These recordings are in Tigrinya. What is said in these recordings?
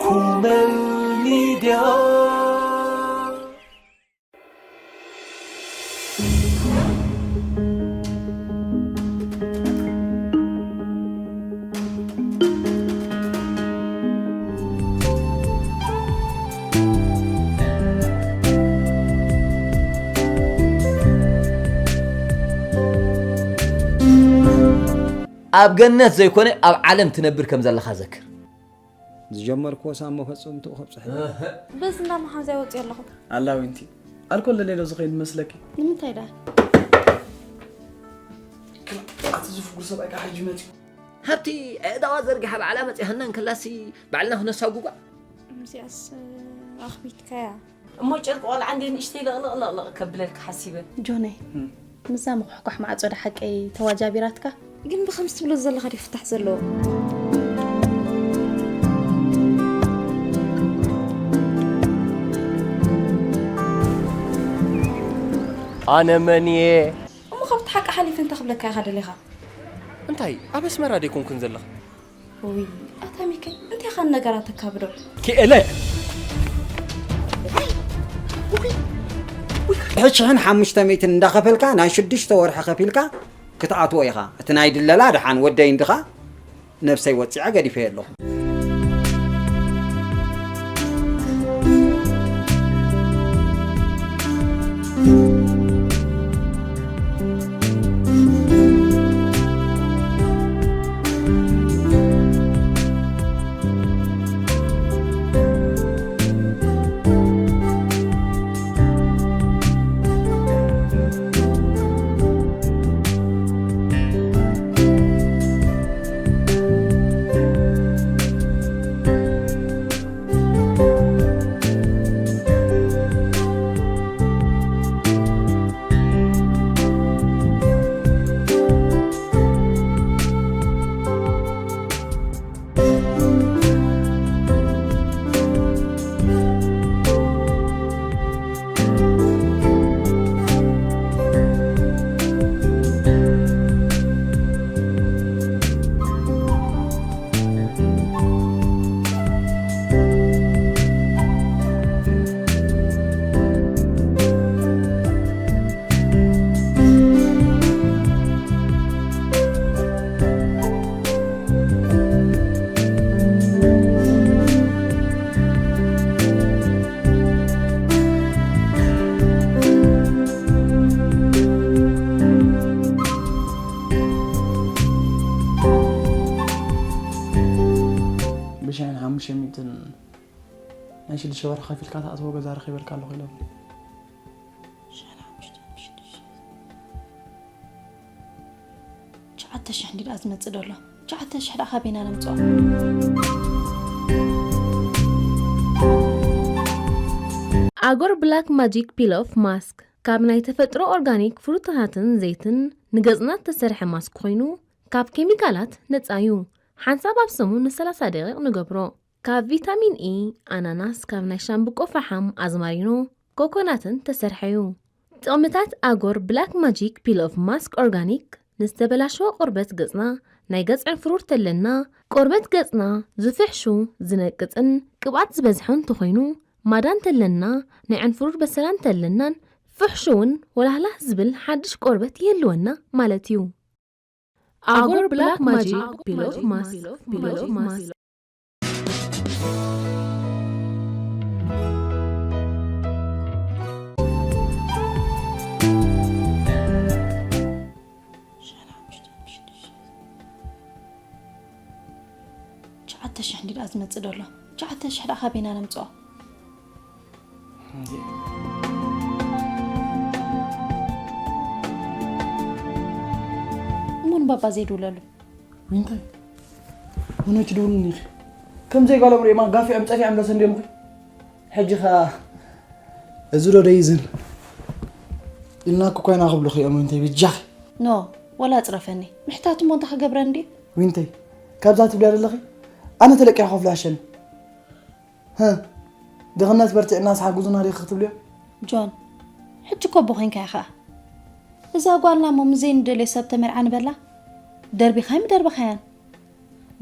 Kumen Media. ኣብ ገነት ዘይኮነ ኣብ ዓለም ትነብር ከም ዘለኻ ዘክር። ዝጀመርክዎ ሳሞ ፈጽምትኡ ከብጽሕ። በዚ እንዳ መሓዛ ይወጽእ ኣለኹ። ኣላ ዊንቲ፣ ኣልኮል ደልየ ዶ ዝኸይድ መስለኪ? ንምንታይ ደኣ? ኣቲ ዝፍጉር ሰብኣይ ከዓ ሕጂ መጺኡ። ሃብቲ ኣእዳዋ ዘርጊሓ ባዕላ መጺኣና እንከላሲ ባዕልና ክነሳጉጓ? እዚኣስ ኣኽቢድካያ። እሞ ጨርቂ ቆልዓ እንደ ንእሽተይ ለቕለቕ ለቕለቕ ከብለልካ ሓሲበ። ጆነይ፣ እም። ምዛ ምኹሕኳሕ ማዕጾ ዶ ሓቀይ ተዋጃቢራትካ? ግን ብኸምዚ ትብሎ ዘለኻ ድዩ ፍታሕ ዘለዎ? ኣነ መን እየ? እሞ ካብቲ ሓቂ ሓሊፈ እንታይ ክብለካ ኢኻ ደሊኻ? እንታይ ኣብ ኣስመራ ደይኮንክን ዘለኻ? ውይ፣ ኣታ ሚከይ፣ እንታይ ኢኻ ነገራት ተካብዶ? ክእለ! ሽሕን ሓሙሽተ ሚእትን እንዳኸፈልካ ናይ ሽዱሽተ ወርሒ ከፊልካ ክትኣትዎ ኢኻ። እቲ ናይ ድለላ ደሓን ወደይ እንድኻ ነብሰይ ወጺዐ ገዲፈዮ ኣለኹ። ብሽሕን ሓሙሽተ ሚእትን ናይ ሽዱሽተ ወርሒ ከፊልካ ትኣትዎ ገዛ ረኺበልካ ኣለኹ ኢሎም። ሽሕን ሓሙሽተ ሚእትን ሽዱሽተ። ትሽዓተ ሽሕ እንዲ ደኣ ዝመጽእ ዘሎ። ትሽዓተ ሽሕ ደኣ ካበይና ነምጽኦ? ኣጎር ብላክ ማጂክ ፒል ኦፍ ማስክ ካብ ናይ ተፈጥሮ ኦርጋኒክ ፍሩታታትን ዘይትን ንገጽና እተሰርሐ ማስክ ኮይኑ ካብ ኬሚካላት ነጻ እዩ። ሓንሳብ ኣብ ሰሙን ንሰላሳ ደቂቕ ንገብሮ። ካብ ቪታሚን ኢ፣ ኣናናስ፣ ካብ ናይ ሻምብቆ ፈሓም፣ ኣዝማሪኖ፣ ኮኮናትን ተሰርሐ እዩ። ጥቕምታት ኣጎር ብላክ ማጂክ ፒል ኦፍ ማስክ ኦርጋኒክ ንዝተበላሸወ ቆርበት ገጽና፣ ናይ ገጽ ዕንፍሩር ተለና፣ ቆርበት ገጽና ዝፍሕሹ፣ ዝነቅጽን ቅብኣት ዝበዝሖ እንተኾይኑ፣ ማዳ እንተለና፣ ናይ ዕንፍሩር በሰላ እንተለናን ፍሕሹውን ወላህላህ ዝብል ሓድሽ ቆርበት ይህልወና ማለት እዩ። ኣጎር ብላክ ማጂክ ፒል ኦፍ ማስክ፣ ፒል ኦፍ ማስክ። ትሽዓተ ሽሕ እንዲ ደኣ ዝመጽእ ዘሎ። ትሽዓተ ሽሕ ደኣ ካበይና ነምጽኦ? እሞ ንባባ ዘይድውለሉ? እንታይ? እውነት ትድውልኒ ኢኺ? ከም ዘይጓሎም ሪኦም ኣጋፊዖም ጸፊዖም ዶ ሰንድዮምኺ? ሕጂ ኸኣ እዚ ዶ ደይዝን? ኢልና እኮ ኮይና ክብሉኺ እዮም፣ እንታይ ብጃኺ? ኖ፣ ወላ ጽረፈኒ። ምሕታት እሞ እንታይ ክገብረኒ ድዩ? ዊንተይ፣ ካብዛ ትብልያ ዘለኺ? ኣነ ተለቂኹ ከፍሎ ይሓሸኒ። ሀ፣ ድኽነት በርቲዕናስ ሓግዙና ዲኺ ክትብልዮ? ጆን፣ ሕጂ እኮ ኣቦ ኮይንካ ኢኻ። እዛ ጓልና እሞ ምስ ዘይንደልዮ ሰብ ተመርዓ ንበላ? ደርቢኻይ ምደርበኻያን።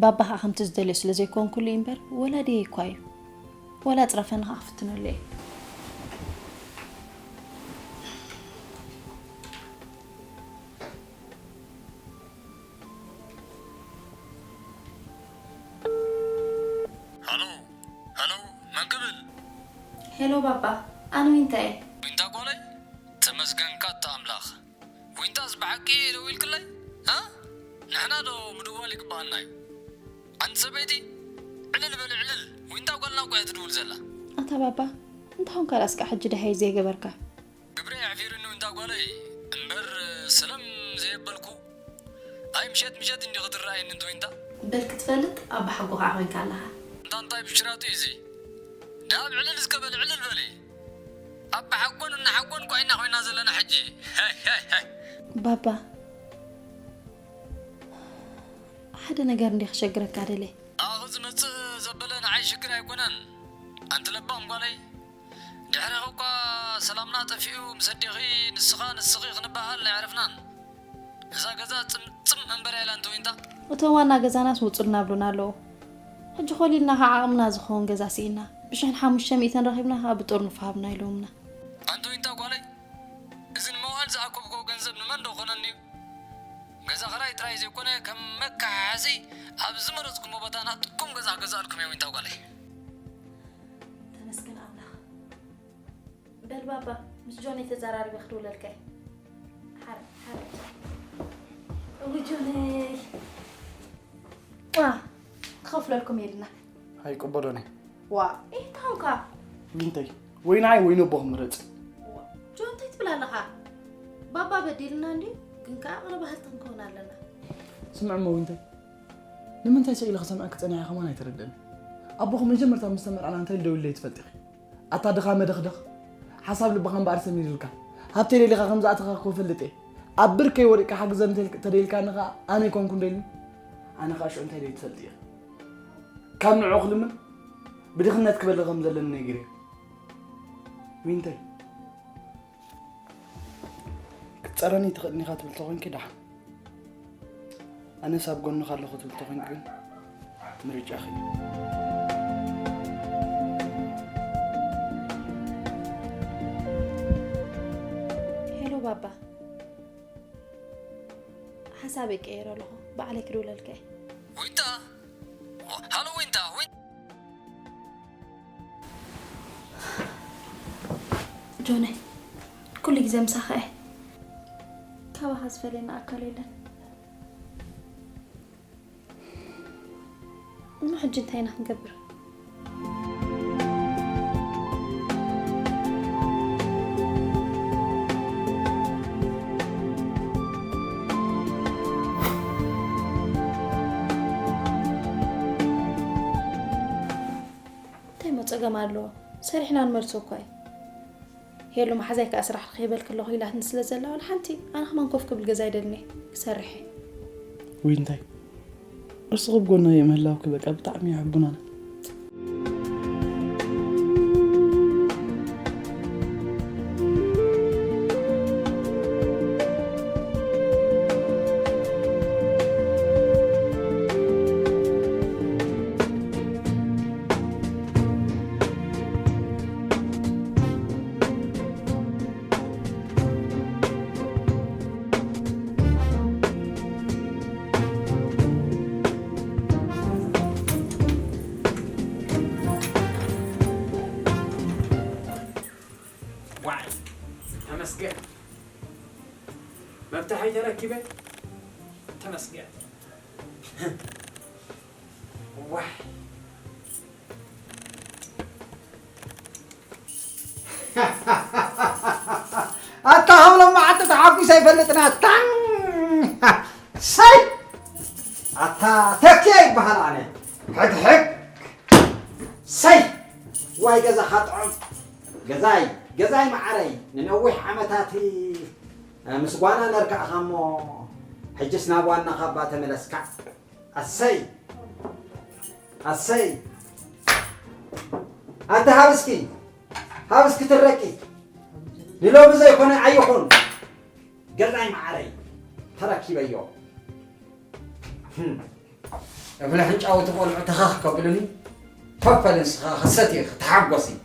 ባባ ኸኣ ከምቲ ዝደልዮ ስለ ዘይኮንኩሉ እዩ እምበር፣ ወላዲየይ እኳ እዩ። ወላ ጽረፈኒ ከኣ ክፍትነሉ እየ። ሃሎ፣ ሃሎ፣ መን ክብል? ሄሎ ባባ፣ ኣነ ዊንታ እየ። ዊንታ ጓለይ፣ ተመስገንካ እታ ኣምላኽ። ዊንታስ ብሓቂ ደዊልክለይ? ሃ? ንሕና ዶ ምድዋል ይግባኣና እዩ? ኣንቲ ሰበይቲ፣ ዕልል በሊ ዕልል። ዊንታ ጓልና እኮ እያ ትድውል ዘላ። ኣታ ባባ፣ እንታይ ኾንካ ደኣ እስከ ሕጂ ደሃይ ዘይገበርካ? ግብረይ ኣሕፊሩኒ ዊንታ ጓለይ፣ እምበር ሰለም ዘየበልኩ። ኣይ ምሸት ምሸት እንዲኺ ትረኣየኒ እንተ ዊንታ። በል ክትፈልጥ ኣባሓጎኻ ኮይንካ ኣለኻ። እንታ እንታይ ብሽራጡ እዩ እዚ? ደሃብ ዕልል እስከ በሊ ዕልል በሊ። ኣባሓጎን እናሓጎን እኮ ኢና ኮይና ዘለና ሕጂ። ሃይ፣ ሃይ፣ ሃይ። ባባ፣ ሓደ ነገር እንዲ ክሸግረካ ደልየ። ኣኺ ዝመጽእ ዘበለ ንዓይ ሽግር ኣይኮነን። ኣንቲ ለባም ጓለይ፣ ድሕረኺ እኳ ሰላምና ጠፊኡ ምስ ኣዴኺ ንስኻ ንስኺ ክንበሃል ኣይዕረፍናን። እዛ ገዛ ጽምጽም መንበሪ ኢላ እንተ ዊንታ። እቶም ዋና ገዛናስ ውጹልና ብሉና ኣለዉ። ሕጂ ኮሊልና ከዓ ዓቕምና ዝኸውን ገዛ ስኢና። ብሽሕን ሓሙሽተ ሚእትን ረኺብና ከዓ ብጥርኑፍ ሃብና ኢሎምና። ኣንቲ ዊንታ ጓለይ፣ እዚ ንመዋእል ዝኣከብክዎ ገንዘብ ንመን ዶ ኮነኒ እዩ? ገዛ ኽራይ ጥራይ ዘይኮነ፣ ከም መከሓሓሲ ኣብ ዝመረጽኩሞ ቦታ ናትኩም ገዛ ክገዝኣልኩም እየ ዊንታ ጓለይ። ተመስገን ኣምላኽ። በል ባባ፣ ምስ ጆነይ ተዘራሪበ ክድውለልካ እየ። ሓረ፣ ሓረ። እውይ ጆነይ። ዋ፣ ክኸፍለልኩም እየ ኢልና። ኣይቅበሎን እየ። ዋ፣ እንታይ ኾንካ? ዊንተይ፣ ወይ ንዓይ ወይ ነቦኹም ምረጽ። ዋ፣ ጆን እንታይ ትብል ኣለኻ? ባባ በዲልና እንድዩ፣ ግን ከኣ ቅረ ባህልቲ ክንከውን ኣለና። ስምዕሞ ዊንተይ፣ ንምንታይ ስቕ ኢለ ክሰምዐኪ ጸኒሐ ከማን ኣይተረድእን። ኣቦኹም መጀመርታ ምስ ተመርዓና እንታይ ኢሉ ደዊሉለይ ትፈልጢ ኢኺ? ኣታ ድኻ መደኽደኽ፣ ሓሳብ ልብኻ እምበኣር ሰሚሩልካ። ሃብተይ ደሊኻ ከም ዝኣተኻ እኮ እፈልጥ እየ። ኣብ ብርከይ ወዲቕካ ሓግዘኒ እንተ-፣ እንተደይልካኒ ኸኣ ኣነ ኣይኮንኩን ደልኒ። ኣነ ኸኣ ሽዑ እንታይ ደልየ ትፈልጥ ኢኺ? ካብ ንዕኡ ክልምን ብድኽነት ክበሊ ከም ዘለኒ ነጊረ። ዊንተይ፣ ክትጸረኒ ትኽእልኒ ኢኻ ትብል ተኾይንኪ ደሓን። ኣነስ ኣብ ጎንኻ ኣለኹ ትብል ተኾይንኪ ግን ምርጫኺ እዩ። ሄሎ ባባ፣ ሓሳበይ ቀይረ ኣለኹ። ባዕለይ ክድውለልካ እየ። ዊንታ! ሃሎ ዊንታ! ዊን- ጆነይ፣ ኩሉ ግዜ ምሳኻ እየ። ካባኻ ዝፈልየና ኣካል የለን። እሞ ሕጂ እንታይ ኢና ክንገብር? እንታይ እሞ ጸገም ኣለዎ? ሰሪሕና ንመልሶ እኳ እዩ። ሄሉ መሓዛይ ከኣ ስራሕ ርኺበልኪ ኣለኹ ኢላትኒ ስለ ዘላ፣ ዋላ ሓንቲ ኣነ ከማን ኮፍ ክብል ገዛ ኣይደልን እየ፣ ክሰርሕ እየ። ውይ እንታይ፣ እሱ ኣብ ጎና ምህላውኪ በቃ ብጣዕሚ የሕቡናና። ዋይ ተመስገን፣ መፍትሐይ ተረኪበ። ተመስገን። ዋይ ኣታ ከም ሎማዓንቲ ተሓጒሰ ኣይፈልጥን ኣታ። ሰይ ኣታ ተኪኤ ይበሃል ኣነ። ሕግሕግ። ሰይ ዋይ ገዛኻ ጥዑም። ገዛይ፣ ገዛይ መዓረይ፣ ንነዊሕ ዓመታት ምስ ጓና ነርካእኻ እሞ ሕጅስ ናብ ዋና ካባ ተመለስካ። ኣሰይ ኣሰይ ኣታ ሃብስኪ ሃብስኪ ትረቂ ንሎሚ ዘይኮነ ኣይኹን ገዛይ መዓረይ ተረኪበዮ። እብለ ሕንጫውቲ ቆልዑ ተኻኽ ከብሉኒ ኮፍ በል ንስኻ፣ ክሰት እዩ፣ ክትሓጎስ እዩ።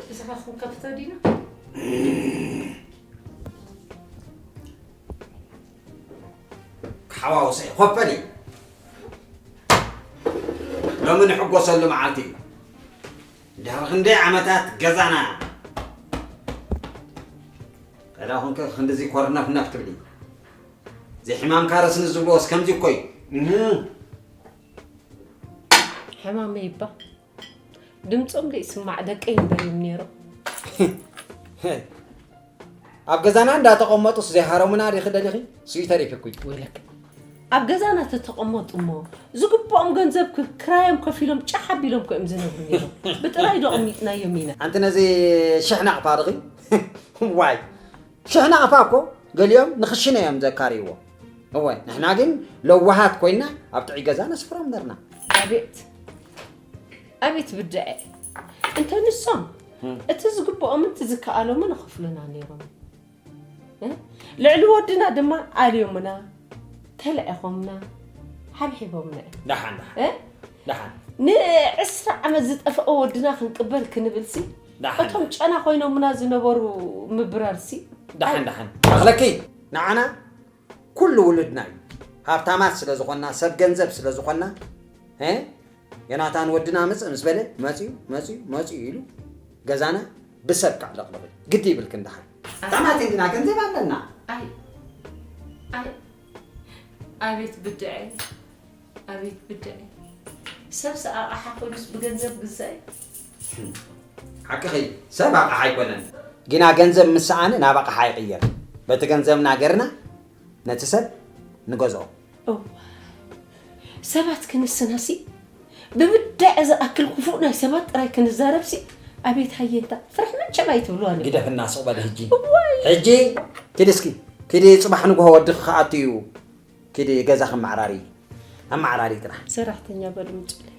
እዚኻ ክንከፍቶ ዲና? ክሓዋውሰ እዩ። ኮፍ በሊ። ሎሚ ንሕጎሰሉ መዓልቲ እዩ። ድሕሪ ክንደይ ዓመታት ገዛና ቀዳ ኮንከ ክንድዚ ኮርነፍነፍ ትብሊ። ዘይሕማምካ ረስኒ ዝብልዎስ ከምዚ እኮ እዩ። እህ። ሕማመይ እባ ድምፆም ዘይስማዕ ደቀይ እምበር እዮም ነይሮም። ኣብ ገዛና እንዳተቐመጡስ ዘይሃረሙና ዲኺ ደሊኺ? ስዩ ተሪፍኩ እዩ። ወይለክ ኣብ ገዛና ተተቐመጡ እሞ ዝግብኦም ገንዘብ ክ- ክራዮም ከፊሎም ጫሕ ኣቢሎም ኮ እዮም ዝነብሩ ነይሮም። ብጥራይ ዶ ኣቕሚጥናዮም ኢና? ኣንቲ ነዚ ሽሕ ናቕፋ ድኺ? ዋይ ሽሕ ናቕፋ እኮ ገሊኦም ንኽሽነ እዮም ዘካርይዎ። እወ ንሕና ግን ለዋሃት ኮይና ኣብ ጥዑይ ገዛ ነስፍሮም ነርና። ኣቤት ኣቤት ብድዐ እንተ ንሶም እቲ ዝግብኦምን እቲ ዝከኣሎምን ይኸፍሉና ነይሮም። እ? ልዕሊ ወድና ድማ ኣልዮምና ተለዒኾምና ሓብሒቦምና እዮም። ደሓን ደሓን እ? ደሓን ንዕስራ ዓመት ዝጠፍአ ወድና ክንቅበል ክንብልሲ ደሓን እቶም ጨና ኮይኖምና ዝነበሩ ምብራርሲ ደሓን ደሓን ኣኽለኪ ንዓና ኩሉ ውሉድና እዩ። ሃብታማት ስለ ዝኾንና ሰብ ገንዘብ ስለ ዝኾንና እ ዮናታን ወድና ምጽእ ምስ በለ መጽዩ መጽዩ መጽዩ ኢሉ ገዛና ብሰብ ከዕለቕልቕ እዩ። ግዲ ይብልክን ደሓን። ሃብታማት እንዲና ገንዘብ ኣለና። ኣይ ኣይ ኣቤት ብድዐይ ኣቤት ብድዐይ ሰብ ሰኣቕሓ ኮይኑስ ብገንዘብ ግዛእ እዩ። ሓቅኺ ሰብ ኣቕሓ ኣይኮነን። ግና ገንዘብ ምስ ሰኣነ ናብ ኣቕሓ ይቕየር። በቲ ገንዘብና ገርና ነቲ ሰብ ንገዝኦ። እዋ ሰባት ክንስናሲ ብብዳዕ ዝኣክል ክፉእ ናይ ሰባት ጥራይ ክንዛረብሲ ኣቤት ሃየንታ ፍርሒ መንጨብ ኣይትብልዋን ኢኹም። ግደፍና ስቕ በሊ ሕጂ እዋይ ሕጂ ኪዲ እስኪ ኪዲ ጽባሕ ንግሆ ወድኺ ክኣቱ እዩ ኪዲ ገዛ ከመዓራሪ ኣመዓራሪ ጥራሕ ሰራሕተኛ በሉ ምጭለይ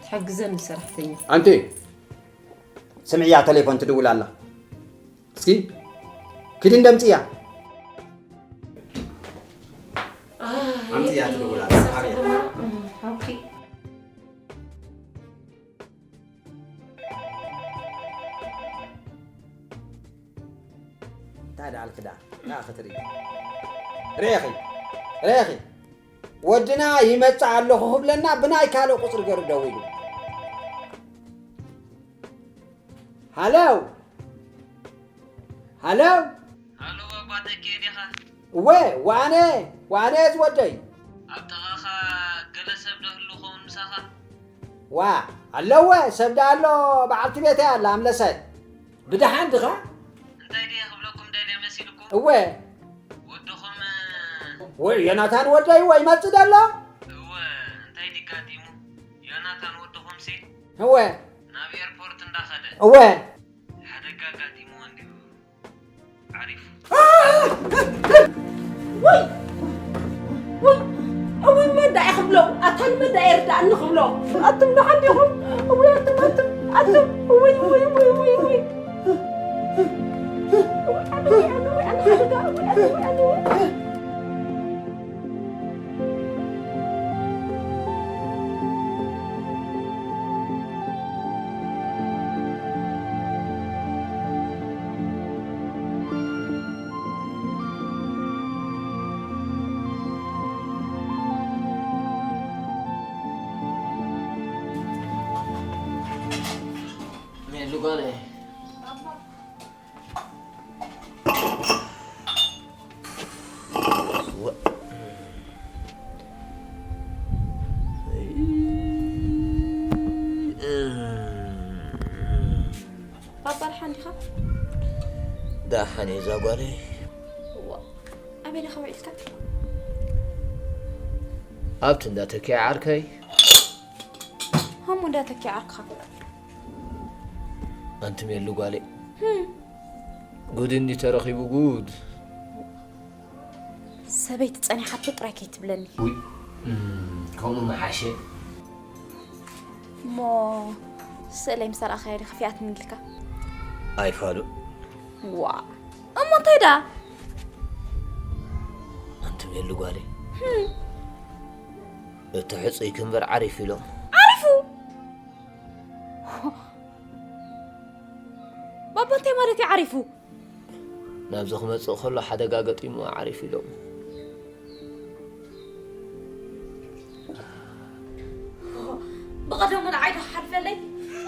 ትሕግዘኒ ሰራሕተኛ ኣንቲ ስምዕያ ተሌፎን ትድውል ኣላ እስኪ ኪዲ እንደምፅያ ኣምፅያ ትድውል ኣላ ሓብያ ሓውኪ እንታይ ደኣልክ ደኣ ደኣ ክትርኢ ርኢኺ ርኢኺ ወድና ይመጽእ ኣለኹ ክብለና ብናይ ካልእ ቁጽሪ ገይሩ ደዊሉ ሃለው ሃለው ሃሎ ኣባ ተኪኤ ዲኻ? እወ ዋነ ዋነ ዝወደይ ኣብ ጥቓኻ ገለ ሰብ ዶ ህሉ ኸውን ምሳኻ? ዋ ኣለወ ሰብ ዳ ኣሎ በዓልቲ ቤተይ ኣላ ኣምለሰት ብደሓን ድኻ እንታይ ድየ ክብለኩም ደልየ መሲልኩም እወ ወድኹም ወይ ዮናታን ወደይ ወይ መጽእ ደሎ እወ እንታይ ድጋጢሙ ዮናታን ወድኹምሲ እወ ናብ ኤርፖርት እንዳኸደ እወ ሓደጋ ኣጋጢምዎ እንዲዩ ዓሪፉ ወይ ወይ እውይ መዳኢ ክብሎም ኣታ ንመዳኢ ርዳእኒ ክብሎም ኣቱም ደሓን ዲኹም እውይ ኣቱም ኣቱም ኣቱም እውይ እውይ እውይ እውይ እውይ ሜሉ ጓለይ ባባ ደሓን ዲኻ? ደሓን እየ እዛ ጓለይ። እዋ፣ ኣበይ ዲኻ ውዒልካ? ኣብቲ እንዳ ተኪኣ ዓርከይ። ሃሞ እንዳ ተኪኣ ዓርክኻ? ኣንቲ ሜሉ ጓለይ። ጉድ እንዲ ተረኺቡ ጉድ። ሰበይቲ ጸኒሓቶ ጥራይ ከይትብለኒ። ውይ እም፣ ከምኡ ምሓሸ። እሞ ስእለይ ምስ ኣርኣኻያ ዲኻ ከፊኣትኒ ኢልካ? ኣይፋሉን። ዋ፣ እሞ እንታይ ደኣ? ኣንቲ ሜሉ ጓለይ፣ ህም። እቲ ሕጹይ ክንበር ዓሪፉ ኢሎም። ዓሪፉ? ባባ፣ እንታይ ማለት እዩ ዓሪፉ? ናብዚ ክመጽእ ከሎ ሓደጋ ገጢሙ ዓሪፉ ኢሎም። ብቐደሙ ንዓይ ዶ ክሓልፈለይ?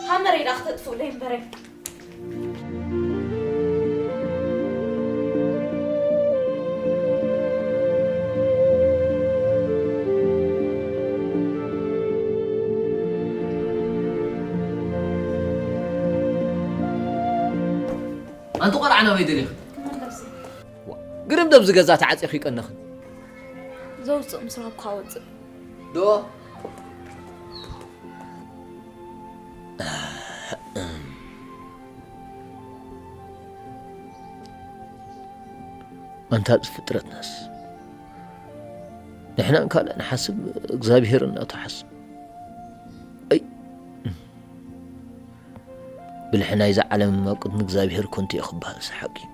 ሃመረይ ደኣ ክተጥፍኡለይ እምበረይ። ኣንቲ ቆልዓ ናበይ ደሊኺ? ግርም ደብዚ ገዛ ተዓፂኺ ይቀነኽን። ዘውፅእ ምስ ረኸብኩ ኣወፅእ። ዶ? ኣንታ ፍጥረትናስ ንሕና እንካለ ንሓስብ እግዚኣብሔር እናተሓስብ። ኣይ፣ ብልሒ ናይዛ ዓለም ኣብ ቅድሚ እግዚኣብሔር ኮንቱ እዩ ክበሃልሲ ሓቂ እዩ።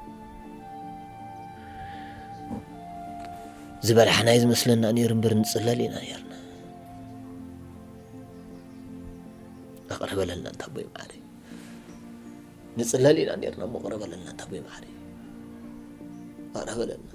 ዝበላሕናይ ዝመስለና ነይሩ እምበር ንጽለል ኢና ነይርና። ኣቕርበለልና እንታ ኣቦይ መዓረይ። ንጽለል ኢና ነይርና እሞ ኣቕርበለልና እንታ ኣቦይ መዓረይ። ኣቕርበለልና።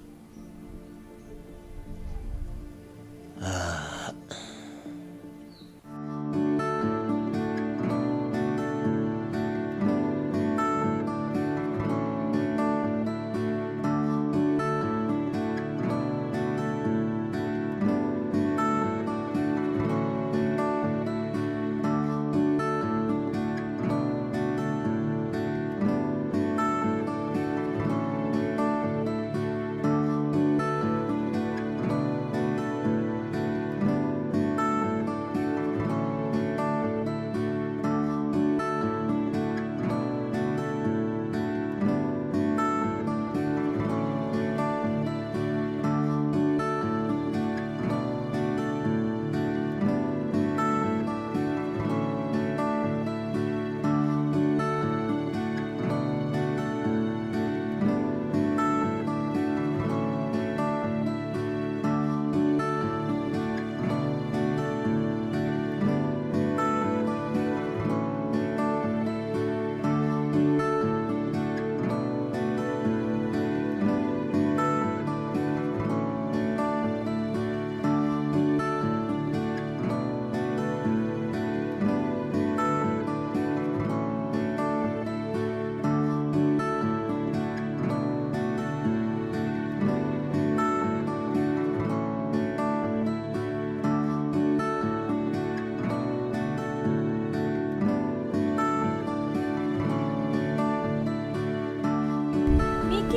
ሚኪ።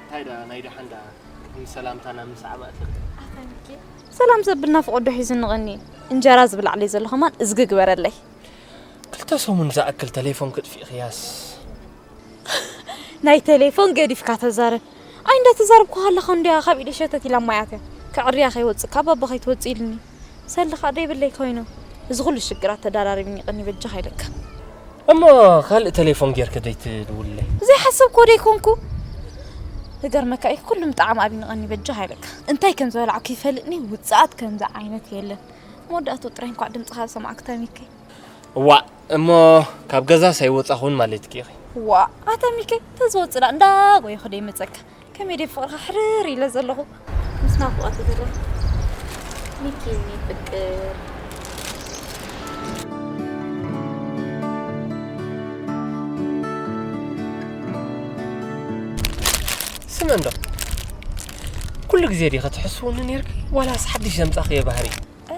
እንታይ ደኣ ናይ ደሓን ደኣ፣ ንሰላምታና ምስዓብ ኣትለካ። ኣታ ሚኪ፣ ሰላም ዘብል ናፍቖት ዶ ሒዙኒ ቀኒ? እንጀራ ዝብላዕ ለይ ዘሎ ከማን እዝጊ ግበረለይ። ክልተ ሰሙን ዝኣክል ተሌፎን ክጥፊእኽያስ። ናይ ተሌፎን ገዲፍካ ተዛረብ። ኣይ፣ እንዳተዛረብኩ ከለኻ እንድያ ካብ ኢደይ ሸተት ኢላ ማይ ኣትያ። ከዕርያ ከይወጽእ ካብ ባባ ከይትወጽእ ኢሉኒ። ሰልዲ ከኣ ደይብለይ ኮይኑ። እዚ ኩሉ ሽግራት ተደራሪብኒ ቀኒ በጃኻ ኢለካ። እሞ ካልእ ተሌፎን ጌርኪ ደይትድውልለይ? ዘይሓሰብክዎ ደይኮንኩ። ዝገርመካ እዩ፣ ኩሉ ምጥዓም ኣብዩኒ ቀኒ በጃኻ ኢለካ። እንታይ ከም ዝበላዕኩ ይፈልጥኒ፣ ውጽኣት ከምዚ ዓይነት የለን። መወዳእትኡ ጥራይ እንኳዕ ድምጽኻ ዝሰማዕኩ ተሚከይ። እዋእ፣ እሞ ካብ ገዛስ ኣይወጻኹን ማለትኪ ኢኺ? ዋእ፣ ኣታ ሚከይ፣ ተዝወጽእ ደኣ እንዳጎየኹ ደይመጸካ። ከመይ ደይ ፍቕርኻ ሕርር ኢለ ዘለኹ። ምስ ናፍቖት ዘለኹ። ሚኪ፣ የኔ ፍቅር። ስመ እንዶ፣ ኩሉ ግዜ ዲኺ ትሕስውኒ ኔርኪ? ዋላስ ሓድሽ ዘምጻኽዮ ባህሪ? እ?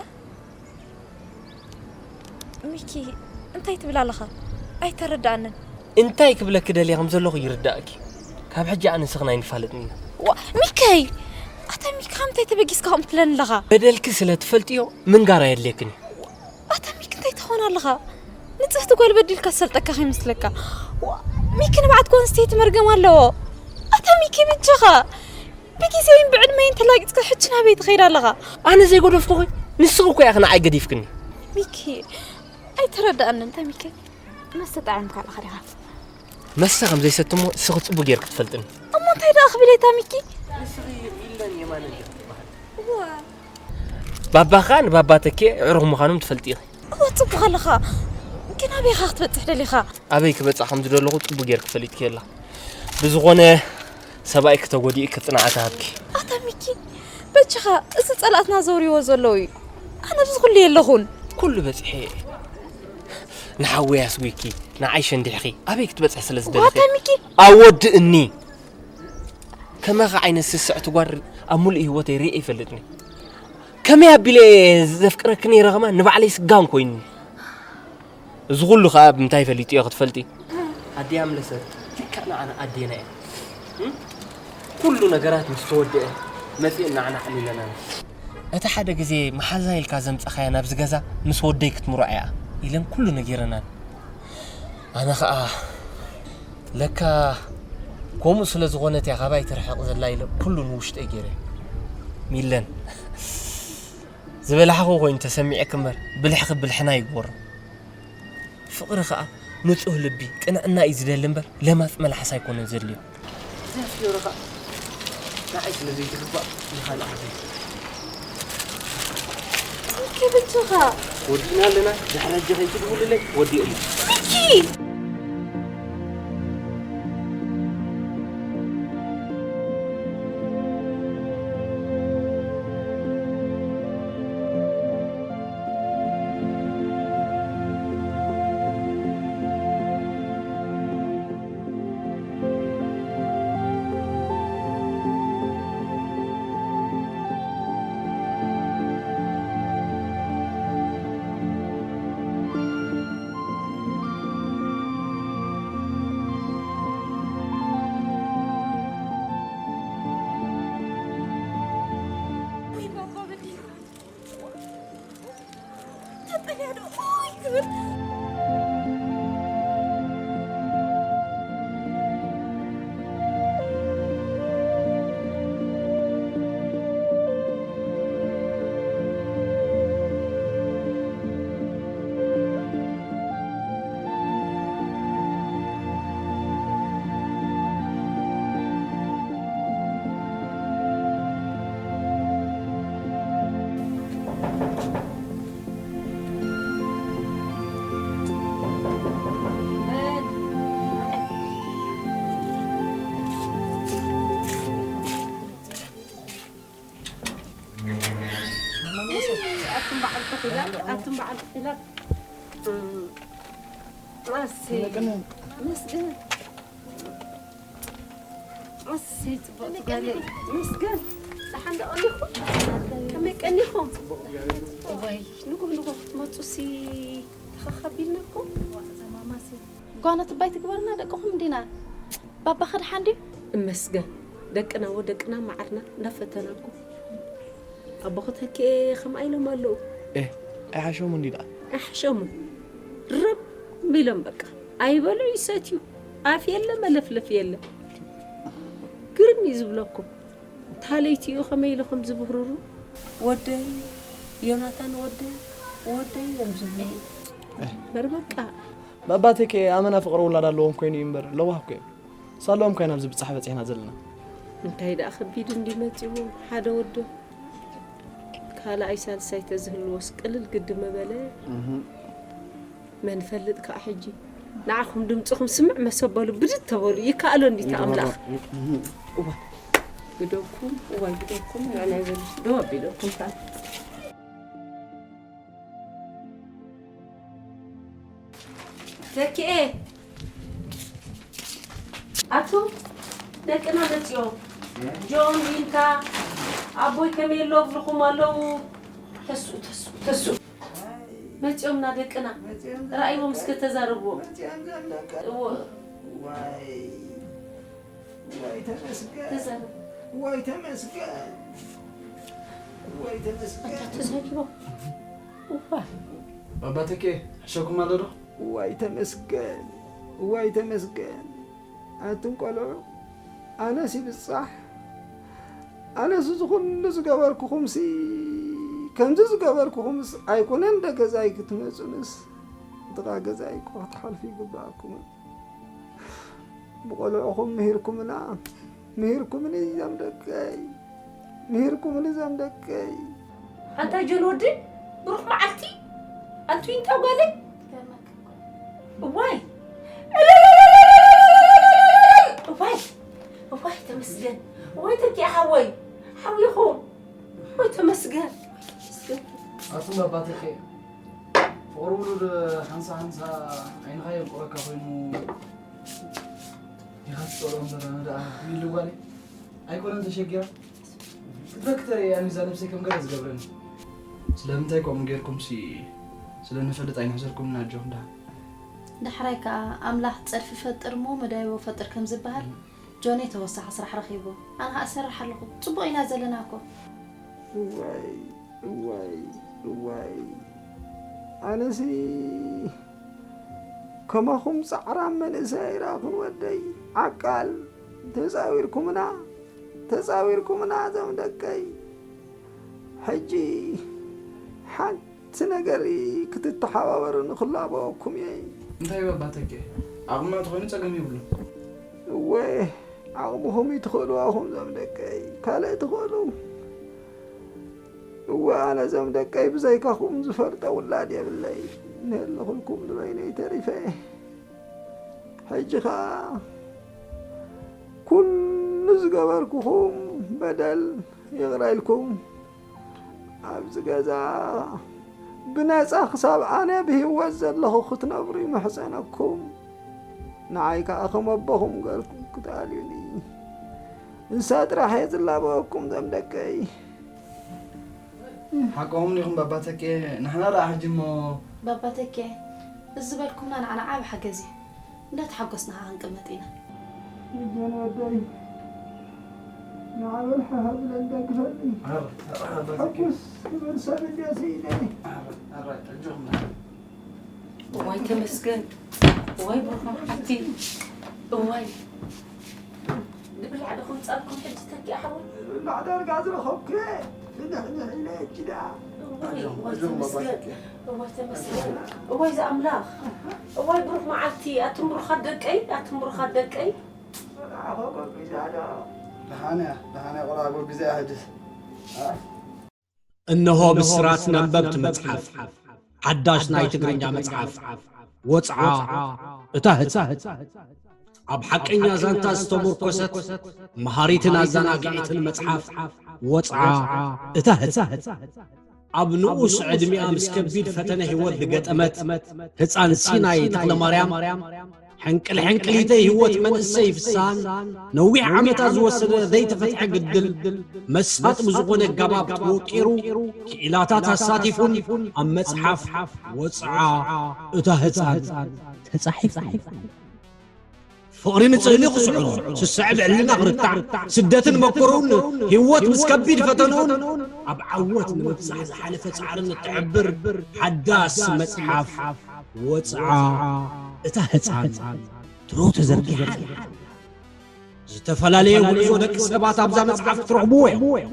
ሚኪ፣ እንታይ ትብል ኣለኻ? ኣይተረዳኣንን። እንታይ ክብለኪ ደልየ ከም ዘለኹ ይርዳእኪ። ካብ ሕጂ ኣነ ንስኽን ኣይንፋለጥን ኢና። ዋ፣ ሚከይ! ኣታ ሚካ፣ እንታይ ተበጊስካ ከምኡ ትብለኒ ኣለኻ? በደልኪ ስለ ትፈልጥዮ ምንጋር ኣየድልየክን እዩ። ኣታ ሚኪ፣ እንታይ ትኾን ኣለኻ? ንጽህቲ ጓል በዲልካ ዝሰልጠካ ከይመስለካ። ዋ፣ ሚኪ፣ ንብዓት ጓል ኣንስተይቲ መርገም ኣለዎ። ኣታ ሚኪ፣ ብጃኻ። ብግዜይን ብዕድመይን ተላጊጽካ ሕጂ ናበይ ትኸይድ ኣለኻ? ኣነ ዘይገደፍኩኺ፣ ንስኺ እኮ ኢኺ ንዓይ ገዲፍክኒ። ሚኪ፣ ኣይተረዳኣንን፣ እንታይ ሚኪ? መስተ ጠዓምካ ኣለኻ ዲኻ? መስተ ከም ዘይሰቲ እሞ ንስኺ ጽቡቕ ጌርኪ ትፈልጥኒ። እሞ እንታይ ደኣ ክብል እየ፣ ታሚኪ? ንስኺ ሚለን የማነ ዲኺ ትበሃሊ? እዋ። ባባኻ ንባባ ተኪኤ ኣዕሩኽ ምዃኖም ትፈልጢ ኢኺ። እዋ፣ ጽቡቕ ኣለኻ። ግን ኣበይ ኢኻ ክትበጽሕ ደሊኻ? ኣበይ ክበጽሕ ከም ዝደለኹ ጽቡቕ ጌርኪ ፈሊጥኪ ኣለኺ። ብዝኾነ ሰብኣይኪ ተጎዲኡ ክጽንዓት እሃብኪ። ኣታ ሚኪ፣ በጃኻ፣ እዚ ጸላእትና ዘውርይዎ ዘለዉ እዩ። ኣነ ኣብዚ ኩሉ የለኹን። ኩሉ በጺሐ እየ። ንሓወይ ኣስጒኪ፣ ንዓይ ሸንዲሕኺ፣ ኣበይ ክትበጽሒ ስለ ዝደለኺ? ዋታ ሚኪ! ኣወድእኒ። ከማኻ ዓይነት ስስዕቲ ጓል ኣብ ሙሉእ ህይወተይ ርእየ ኣይፈልጥን እየ። ከመይ ኣቢለ እየ ዘፍቅረኪ ነይረ ከማን ንባዕለይ ስጋን ኮይኑኒ። እዚ ኩሉ ኸኣ ብምንታይ ፈሊጡ እየ ክትፈልጢ? ኣደይ ኣምለሰት ልክዕ ንዓና ኣዴና እያ። እም? ኩሉ ነገራት ምስ ተወደአ መጺእን ንዓና ኣዕሊለናን። እቲ ሓደ ግዜ መሓዛ ኢልካ ዘምጻኻያ ናብዚ ገዛ ምስ ወደይ ክትምርዖ እያ ኢለን ኩሉ ነጊረናን። ኣነ ኸኣ ለካ ከምኡ ስለ ዝኾነት እያ ካባይ ትርሕቕ ዘላ ኢለ ኩሉ ንውሽጠይ ገይረ። ሚለን፣ ዝበላሕኹ ኮይኑ ተሰሚዐኪ እምበር ብልሕኺ ብልሕና ይግበሮ። ፍቕሪ ኸኣ ንጹህ ልቢ፣ ቅንዕና እዩ ዝደሊ እምበር ለማጽ መልሓስ ኣይኮነን ዘድልዮ። እዛ ፊዮሪ ኸኣ ንዓይ ስለ ዘይትግባእ ንኻልእ ዓዲ። ኦኬ፣ በጃኻ። ወዲእና ኣለና፣ ድሕሪ ሕጂ ከይትድውልለይ፣ ወዲእለይ። ሚኪ! ኣቱም በዓል ተኺላት፣ ኣቱም በዓል ተኺላት። እም፣ ኣሰይ። መስገን። ኣሰይ፣ ጽቡቕ ጓለይ። መስገን። ደሓን ዶ ቀኒኹም? ከመይ ቀኒኹም? እዋይ፣ ንጉህ ንጉህ ክትመጹሲ ተኸኻቢልና እኮ። ጓና ትባይ ትግበርና ደቅኹም እንዲና። ባባኸ ደሓን ድዩ? እመስገን። ደቅና ወደቅና መዓርና እንዳፈተናኩም። ኣቦ ከተኪኤ ከምኣ ኢሎም ኣለዉ። ኤህ፣ ኣይሓሸሙን ድዩ ደኣ? ኣይሓሸሙን። ርም ኢሎም በቃ። ኣይበልዑ ይሰትዩ። ኣፍ የለ መለፍለፍ የለ። ግርም እዩ ዝብለኩም። ታለይቲ እዩ ከመይ ኢሉ ከም ዝብህርሩ። ወደይ፣ ዮናታን ወደይ፣ ወደይ እዮም ዝብሉ። እምበር በቃ። ባባ ተኪኤ ኣመና ፍቕሪ ውላድ ኣለዎም ኮይኑ እዩ እምበር ለዋህ እኮ እዮም። ሳለኦም ኮይና ኣብዚ ብጻሕ በጺሕና ዘለና። እንታይ ደኣ ከቢድ እንዲ መጺዎ ሓደ ወዶ ካልኣይ ሳልሳይ ተዝህልዎስ ቅልል ግዲ መበለ። እህ። መን ፈልጥ ከኣ ሕጂ ንዓኹም ድምጽኹም ስምዕ መሰበሉ ብድድ ተበሉ ይከኣሎ እንዲታ ኣምላኽ። እህ። እዋ ግደኩም፣ እዋይ ግደኩም፣ ንዕና ይበሉ። ደው ኣቢለኩም ከኣ። ተኪኤ፣ ኣቱ ደቅና መጺኦም። ጆን፣ ዊንታ፣ ኣቦይ ከመይ ኣሎ እብልኹም ኣለዉ። ተስኡ፣ ተስኡ፣ ተስኡ። መጺኦምና ደቅና። መጺኦም ራእይዎም እስከ ተዛረብዎም። መጺኦም ዘምለቀ እዎ፣ ዋይ ዋይ ተመስገን ተዛረብ። ዋይ ተመስገን ዋይ ተመስገን ተዛሪቦም። እዋ፣ ባባተኬ፣ ሕሸኩም ኣሎ ዶ? ዋይ ተመስገን ዋይ ተመስገን ኣቱም ቆልዑ ኣነስ ይብጻሕ ኣነስ እዚ ኩሉ ዝገበርኩኹምሲ ከምዚ ዝገበርኩኹምስ ኣይኮነን ደ ገዛይ ክትመጹንስ ጥቓ ገዛይ እኮ ክትሓልፉ ይግብኣኩም ብቆልዑኹም ምሂርኩምና ምሂርኩምኒ እዞም ደቀይ ምሂርኩምኒ እዞም ደቀይ ኣንታ ጆን ወዲ፣ ብሩኽ መዓልቲ። ኣንቱ ይንታ ጓለይ። እዋይ፣ እዋይ፣ እዋይ፣ ተመስገን። እዋይ፣ ተኪ ሓወይ፣ ሓዊኹም። እዋይ፣ ተመስገን። ተመስገን። ኣቱም ኣባተኬ፣ ፍቕሪ ውሉድ ሓንሳ ሓንሳ ዓይንኻ የንቁረካ ኮይኑ ኢኻ ትጸልኦም ዘላ ንደኣ ሚሉ ጓለይ ኣይኮነን ተሸጊራ ክትረክ ተርእያ ሚዛ ነብሰይ ከም ገለ ዝገብረኒ ስለምንታይ ከምኡ ጌርኩምሲ ስለ ንፈልጥ ኣይንሕዘልኩምን ኣጆኹም ደኣ ዳሕራይ ከዓ ኣምላኽ ፀድፊ ፈጥር እሞ መዳይቦ ፈጥር ከም ዝበሃል ጆኔ ተወሳኺ ስራሕ ረኺቡ ኣነ ከዓ እሰርሕ ኣለኹ ፅቡቕ ኢና ዘለና እኮ እዋይ እዋይ እዋይ ኣነሲ ከማኹም ፃዕራም መንእሰይ ኣይረኣኹን ወደይ ዓቃል ተፃዊርኩምና ተፃዊርኩምና እዞም ደቀይ ሕጂ ሓንቲ ነገር ክትተሓባበሩኒ ክላበወኩም እየ እንታይ እዩ ኣባተኬ ዓቕምና ተኾይኑ ጸገም የብሉን እወ ዓቕምኹም እዩ ትኽእሉ ኣኹም ዞም ደቀይ ካልእ ትኽእሉ እወ ኣነ ዞም ደቀይ ብዘይካኹም ዝፈልጦ ውላድ የብለይ ንህልኹልኩም ንበይነይ ተሪፈ ሕጂ ኸዓ ኩሉ ዝገበርኩኹም በደል ይቕረ ኢልኩም ኣብዚ ገዛ ብነፃ ክሳብ ኣነ ብህይወት ዘለኹ ክትነብሩ ይምሕፀነኩም ንዓይ ከዓ ከም ኣቦኹም ገርኩም ክትኣልዩኒ እንሳ ጥራሕ እየ ዝላበወኩም ዘም ደቀይ ሓቆም ኢኹም ባባተኬ ንሕና ደኣ ሕጂ እሞ ባባተኬ እዚ ዝበልኩምና ንዓና ዓብ ሓገዝ እዩ እንዳተሓጎስና ከዓ ክንቅመጥ ኢና ጀን ወደይ ንዓበል ሓሃብለን ደግፈኒ ሕጉስ ክብል ሰብ እንዲያ ስኢነ እዋይ ተመስገን እዋይ ብሩኽ መዓልቲ እዋይ ንብላዕ ዶ ከምፃልኩም ሕጂ ተኪኣ ሓወይ ብላዕ ዳርጋ ዝረኸብኩ ንሕንሕ ኢለ እጅዳ እዋይ እዋይ ተመስገን እዋይ ተመስገን እዋይ ዝኣምላኽ እዋይ ብሩኽ መዓልቲ ኣቱም ብሩኻት ደቀይ ኣቱም ብሩኻት ደቀይ ኣኸ ጎቢዛ ዶ ደሓንያ ደሓንያ ቆልዓ ጎቢዛ እያ ሕጅስ እንሆ ብስራት ነበብቲ መጽሓፍ ሓዳሽ ናይ ትግርኛ መጽሓፍ ወጽዓ እታ ህጻን ኣብ ሓቀኛ ዛንታ ዝተሞርኮሰት መሃሪትን ኣዘናጊዒትን መጽሓፍ ወጽዓ እታ ህጻን ኣብ ንኡስ ዕድሚኣ ምስ ከቢድ ፈተነ ህይወት ዝገጠመት ህጻን ሲናይ ተኽለማርያም ሕንቅል ሕንቅሊተይ ህይወት መንእሰይ ፍሳን ነዊሕ ዓመታት ዝወሰደ ዘይተፈትሐ ግድል መሳጥ ብዝኾነ ኣጋባብ ተወቂሩ ክኢላታት ኣሳቲፉን ኣብ መጽሓፍ ወፅዓ እታ ህፃን ተፃሒፉ ፍቕሪ ንፅህሊ ክስዕሩ ስስዐ ብዕልና ክርታዕ ስደትን መከሩን ህይወት ምስ ከቢድ ፈተንኡን ኣብ ዓወት ንምብፃሕ ዝሓለፈ ፃዕርን እትሕብር ሓዳስ መፅሓፍ ወፅዓ እታ ህፃን ትሮ ተዘርጊሓ ኣላ። ዝተፈላለየ ጉዕዞ ደቂ ሰባት ኣብዛ መፅሓፍ ትረኽብዎ እዮም።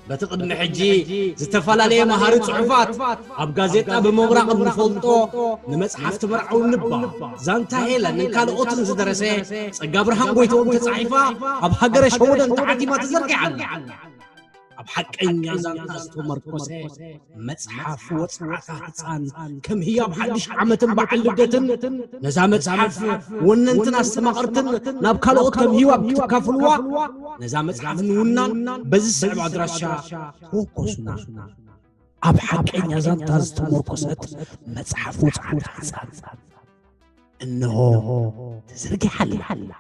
በቲ ቅድሚ ሕጂ ዝተፈላለየ መሃሪ ፅሑፋት ኣብ ጋዜጣ ብምብራቕ እንፈልጦ ንመፅሓፍ ትመርዓው ንባ ዛንታ ሄለንን ካልኦትን ዝደረሰ ፀጋ ብርሃን ጎይተኦም ተፃሒፋ ኣብ ሃገረ ሸወደን ተሓቲማ ተዘርጊሓ ኣላ። ኣብ ሓቀኛ ዛንታ ዝተመርኮሰ መጽሓፍ ወጽዓታ ህጻን ከም ህያብ ሓድሽ ዓመትን በዓል ልደትን ነዛ መጽሓፍ ወነንትን ኣስተማቐርትን ናብ ካልኦት ከም ህያብ ክትካፍልዋ ነዛ መጽሓፍ ንውናን በዚ ስዕብ ኣድራሻ ተወከሱና። ኣብ ሓቀኛ ዛንታ ዝተመርኮሰት መጽሓፍ ወጽዓታ ህጻን እንሆ ተዘርጊሓ ኣላ።